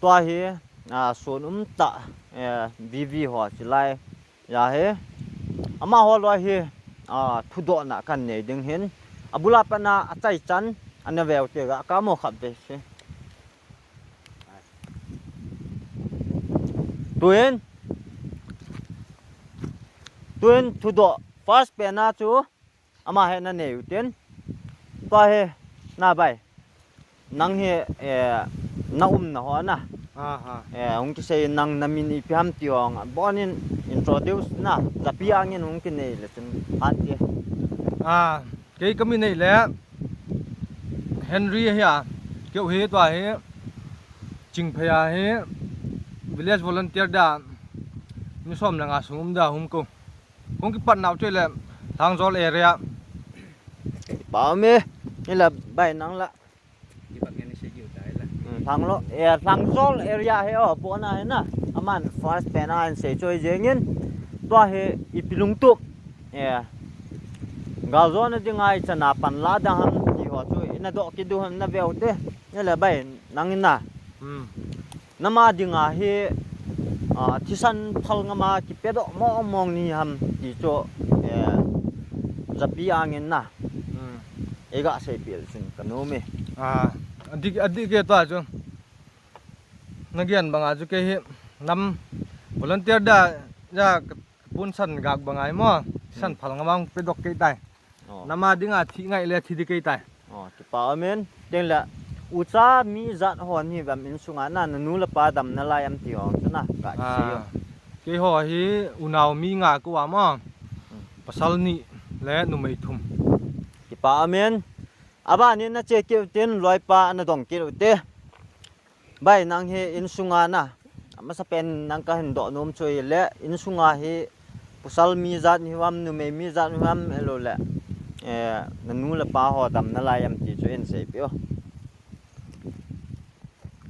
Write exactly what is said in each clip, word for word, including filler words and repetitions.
Tua hi, a, sun um ta, e, V V ho chilai. Ya hi, amaho loi hi, a, thudohna kan nei ding hin. Abula pana achaichan, ana veu te ga ka mo khat ve si. Tuin, tuin thudoh first pen a chu, ama hi na nei u tin. Tua hi, na bai. Nang hi, eh, na umna ho na. Aha. Eh, hung kisei nang na min ipi ham ti ong. Bonin introduce na. Japi angin hung kinei le chun. Ante. Ah, kei ka min nei le. Henry hi a. Keu hi tua hi. Chingphei a hi. Village volunteer da. Ni som le nga sung um da hung ko. Kong kipat nau chu le Thangjol area. Pau me, ni la bai nang la. Kipat ngen ni sei kiu tai la. Hmm, Thanglo, eh, Thangjol area he o, po na he na. Aman first pen a an sei choi jengin. Tua he ipi lungtup. Eh. Gal zo na dinga i chana pan la da ham ti ho chu. Ina do ki du ham na veu te. Ni la bai nang ina. Hmm. Nama dinga hi, ah, thisan phal ngama kipedoh mong mong ni ham ti chu, eh, japi angin na. Hmm. Ega sei pil sin ka nom e. Ah, adik, adik ke tua chu. Na gian banga chu kei hi nam volunteer da, ja ka pun san gak banga mo. Thisan phal ngama pedok kei tai. Oh. Nama dinga thi ngai le thi di kei tai. Oh, kipa amen. Teng le, ucha mi jat ho ni vam insunga na, na nu le pa dam na lai am ti ho, chu na, ka sei yo. Ah, kei ho hi unau mi nga ko a mo. Hmm. Pasal ni le numei thum. Kipa amen. Aba ni na che keu tin, loi pa na dong keu te. Bai, nang hi insunga na. Amasa pen nang ka hin doh nom chu le insunga hi pasal mi jat ni ham, numei mi jat ni ham, elo le. Eh, na nu le pa ho dam na lai am ti chu in sei pio.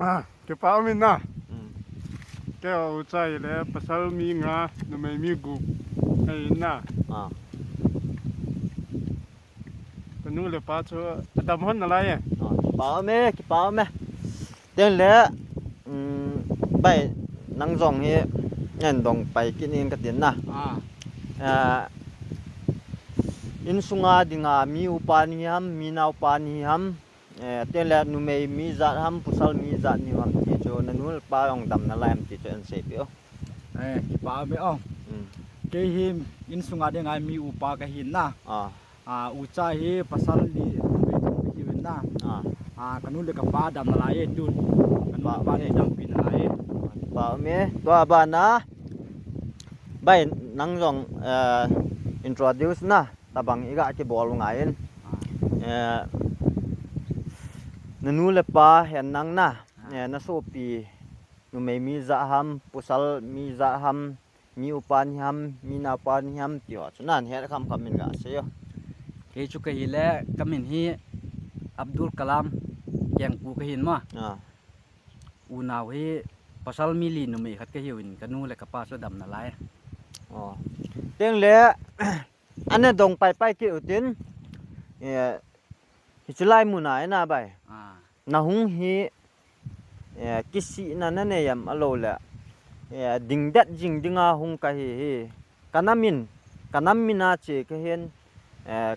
Ah, kipa min na. Hmm. Keu chai le pasal mi nga, numei mi gup. Ai na. Ah. Ka nu le pa chu adam hon na lai e. Ah, kipa me, kipa me. Teng le, um, bai, nang jong hi, ngen dong pai kit ning ka tin na. Ah. Ah, insunga dinga mi upa ni ham, mi naupa ni ham, eh, teng le numei mi jat ham, pasal mi jat ni ham ti chu, na nu le pa jong dam na lai ham ti chu en sei pio. Eh, kipa me ong. Hmm. Kei hi insunga dinga mi upa ka hin na. Ah. Ah, ucha hi pasal li, li ka hi na. Ah. Ah, ka nu le ka pa dam na lai e tun. Ka nu le pa ni dam pi na lai e. Pa me, tua ba na. Bai, nang jong, eh, introduce na. Tabang iga ki bol ngai in. Ah. Eh, na nu le pa hen nang na. Ah. Eh, na sopi. Numei mi jat ham, pasal mi jat ham, mi upa ni ham, mi naupa ni ham, ti ho chu nan het kham kham min ga sei yo. Kei chu ka hi le, ka min hi Abdul Kalam, Kengpu ka hin ma. Ah. Unau hi pasal mi li numei khat ka hiu in ka nu le ka pa chu dam na lai. Oh. Teng le, ana dong pai pai ki utin, eh, hi chu lai mun a ina bai. Ah. Na hung hi, eh, kisihna na nei am a lo le, eh, ding det jing dinga hung ka hi hi. Ka nam in, ka nam min a che ka hin, eh,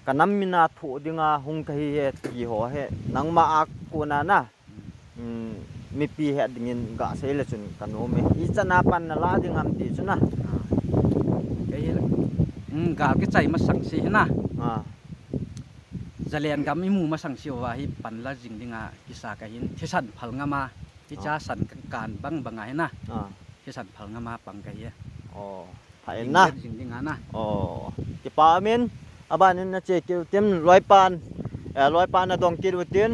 ka nam min a thoh dinga hung ka hi hi ti ho hi. Nangma a kona na, um, mipi het dingin ga sei le chun ka nom e. Ichan a pan na la ding am ti chu na. Ah. Kei hi le, um, gal kichai masang si hi na. Ah. Zalen gam imu masang siuva hi panla jing dinga kisa ka hin thisan phal ngama, hicha san ka kan bang banga hina. Ah. Thisan phal ngama pang ka hi. Oh, pha en na. Jing dinga na. Oh, kipa min, aban in na che keu tin loi pan, eh, loi pan na dong keu tin,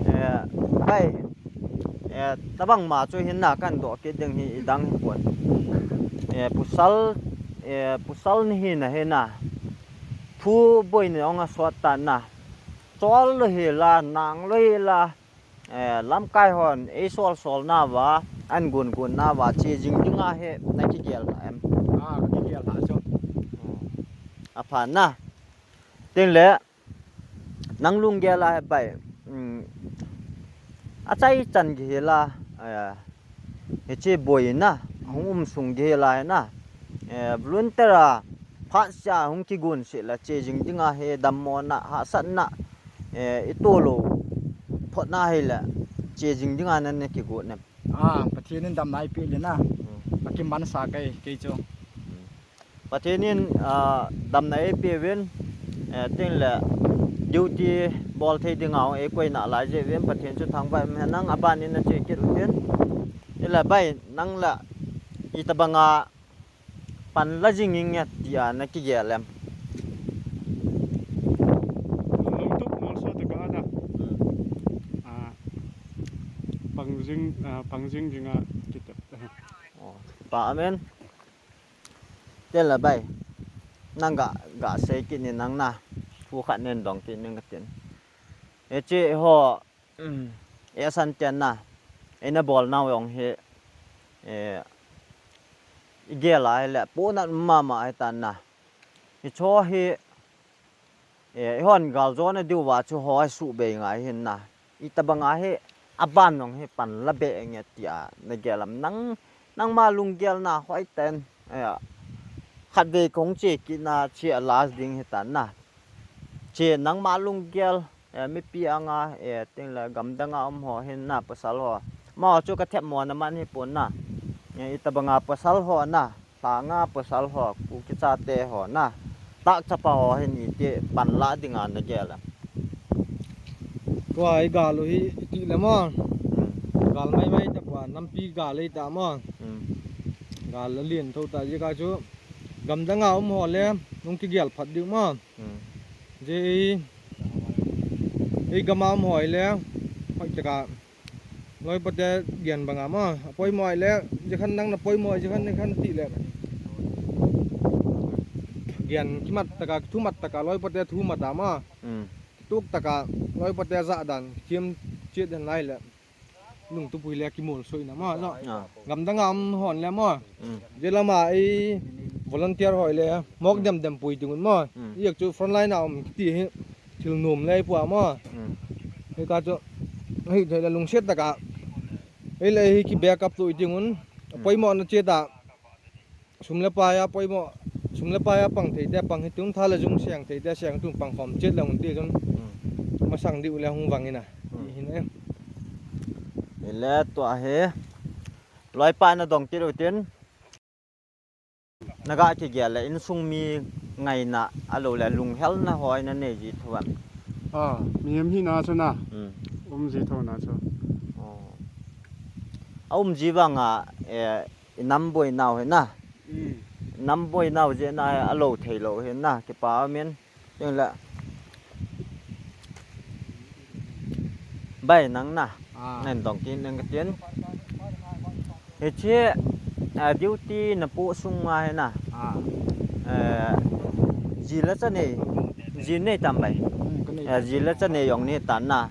eh, bai, eh, tabang ma chu hin na kan do keu ding hi idang hi pon. Eh, pasal, eh, pasal ni hi na hi na. Thu boi ni ong a sot ta na. Chol lo hi la, nang lo hi la. Eh, lamkai hon, ei sol sol na va, an gun gun na va, che jing dinga hi, na kigel na em. Ah, kigel na chu. A pha na. Tin le, nang lunggel a hi bai. Um, Achai chan gihela, eh, hiche boina hung um sung gihela hina, eh, volunteer a phat sia hung kigon seh la che jing dinga hi dammona hahsatna, eh, ito lou photna hile che jing dinga nana kigon em? Ah, Pathen in damna eipeh le na. Hmm. Akimansa kei, kei chu. Hmm. Pathen in, ah, damna eipeh uvin, eh, tin le duty bol thei dinga eikoi nalai jeh uvin Pathen chu thangvah in um hen lang, aban in nache kit uvin. Tin le bai, nang la itobanga pan la jing inge tia nakigel em? Lungtup molso tah a da. Hmm. Ah, pang jing, ah, pang jing jing a kitep. Oh, pa, amen. Tin le bai, nang ga, ga sei kit in nang na, thu khat nen dong kit in katin. Hiche ho, um, eisan ten na, eina bol nau jong hi, eh, igel a hile, pohnat mama ahitan na. Hicho hi, eh, eihon galjona diuva chu ho hi suhbei ngai hin na. Itobanga hi aban jong hi pan la be inge tia nagel em? Nang, nangma lunggelna hoiten, eh, khatvei kahung che kit na, che a last ding hitan na. Che nangma lunggel, eh, mipi anga, eh, tin le gamdanga um ho hin na, pasal ho. Amaho chu kathemmo na man hipon na. Eh, itobanga pasal ho na. Lhanga pasal ho, Kuki chate ho na, tahchapa ho hin iti pan la dinga nagel em? Tua hi gal u hi iti le mo. Hmm. Gal maimai tapou, nampi gal ahi ta mo. Hmm. Gal la lien tho ta jeh a chu. Gamdanga um ho le, hung kigel phat diu mo. Hmm. Jeh, ei gam a um ho le, hoi taka, loipa te gen banga mo, apoimo le, jeh khan nang napoimo, jeh khan, jeh khan ti le. Gen kimat taka, thumat taka, loipa te thumat a mo. Hmm. Kituk taka, loipa te ja dan, thiem chet den lai le. Lungtup hui le kimolso ina mo, jo. Ah. Gamdanga um hon le mo. Hmm. Jeh lama ei volunteer ho le, mok dem dem pui tingun mo. Hmm. Ei chu front line a um kiti hi, thil nom le pua mo. Hmm. Hika chu, hithei le lungset taka. Ei le hi ki backup tu tingun. Hmm. Poimo na che ta. Sum le pai a poimo, sum le pai a pang thei te pang hitin, tha le jung seng thei te seng tin, pang khom chet le hung ti chun. Hmm. Masang diu le hung vang ina. Hmm. Ti hin e. Ile tua hi. Loipa nadong kit utin. Naga kigel le insung mi ngaina ahilou le lunghelna ho nanei ji thou em? Ah, mihem hina chu na. Hmm. Um ji thou na chu. Oh. A um ji vanga, eh, I nam boinau hi na. Mm. Nam boinau jeh na a lo thei lou hi na, kipa umin. Tin le. Bai nang na. Ah. Nan dong kin nang ka tin. Hiche, ah, duty na po sung a hi na. Ah. Eh, ji le cha nei. Ji nei tam bai. Mm, ka nei. Eh, ji le cha nei jong nei tan na.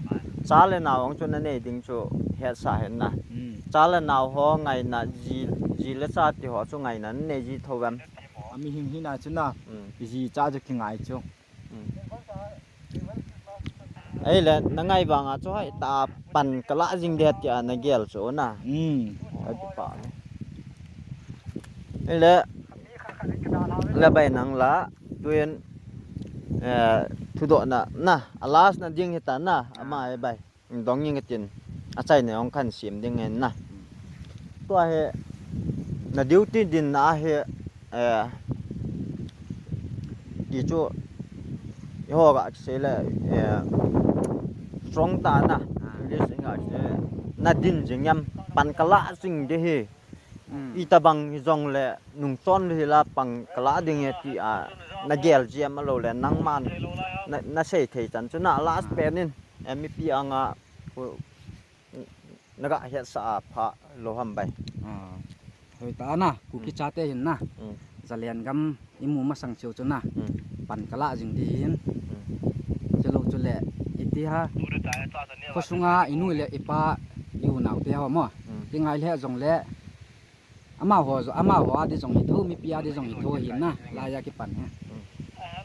Cha le nao jong chu na nei ding chu hetsa hen na. Mm. Cha le nao ho ngaina ji, ji le cha ti ho chu ngaina nei ji thou em? A mihem hina chu na. Mm. Ji cha chu kingai chu. Mm. Ahile na ngai vanga chu hoi ta pan ka la jing de tia na gel chu na. Mm. Hoi pa. Ahile le bai nang la tuin, eh, thudoh na na a last na ding hi ta na ama e bai. Dong ing tin, achaina jong kan sim ding ngen na. Tua hi, na duty din na hi, eh, ti chu, i ho ga sei le, eh, strong ta na, English ga sei, na din jing em, pan ka la jing di hi. Mm. Itobang hi jong le nungchon le hi la pang ka la ding e ti a na gel jia ma lo le nangman na, na sei thei chan chu na last pen in M P anga ku na ga hetsa a pha lo ham bai. Ah. Hoi ta na, Kuki chate hin na. Mm. Zalen gam i mu masang cheu chu na. Mm. Pan ka la jing di hin. Mm. Chu lo chu le i ti ha. Kho sunga i nu le i pa i u nau te ho mo. Mm. Ki ngai le jong le. Amaho, amaho a di jong hi tho, mipi a di jong hi tho hin na, lai a kipan hi.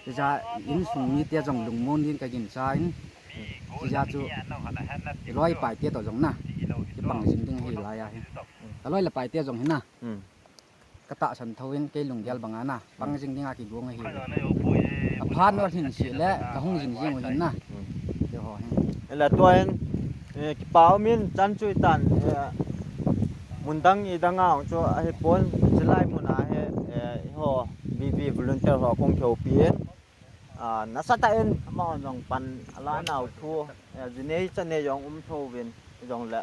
Tija insung mite jong lungmon din ka ginsa in, Hijeh chun, iloi ipai te toh jong na, kipang jing ding ahi lai ahi. Kaloi le pai te jong hi na, katahsan thou in kei lunggel banga na, pang jing dinga kigong ahi. Aphat nu alhin seh le kahung jing jing u hin na. Keiho hin. Ele tua hin, eh, kipa um in chan chu itan, eh, mun dang idang a chu ahipon, chulai mun a hi, eh, eiho V V volunteer ho kong kihoupi in. Ah, nasatah in, amahon jong pan alanau thu, eh, jinei chanei jong um thouvin, jongle,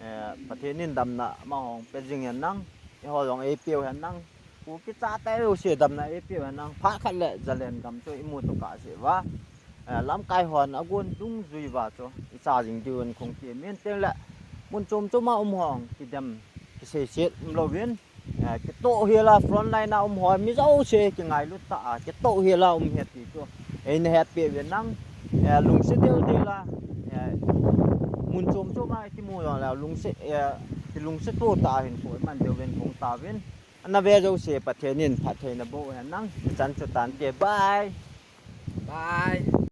eh, Pathen in damna amahon pe jing hen lang, eiho jong eipeu hen lang, Kuki chate jouse damna eipeu hen lang, phat khat le Zalen gam chu imu tokah jeh uva, eh, lamkai hon agon dungjui uva chu icha jing diu in kong kimin tengle, mun chom chom a um ho kidem kiseiset umlouvin, eh, kitoh hel a front line a um ho mi jouse kingailut tah a kitoh hel a um ahi ti chu eina hetpeh uvin lang, eh, lungset dildel a, eh, mun chom chom a kimu jongle lungset, eh, kilungset to tah a hinkho iman diuvin kong taovin, ana ve jouse Pathen in phattheina boh hen lang, ichan chu tante, bye. Bye.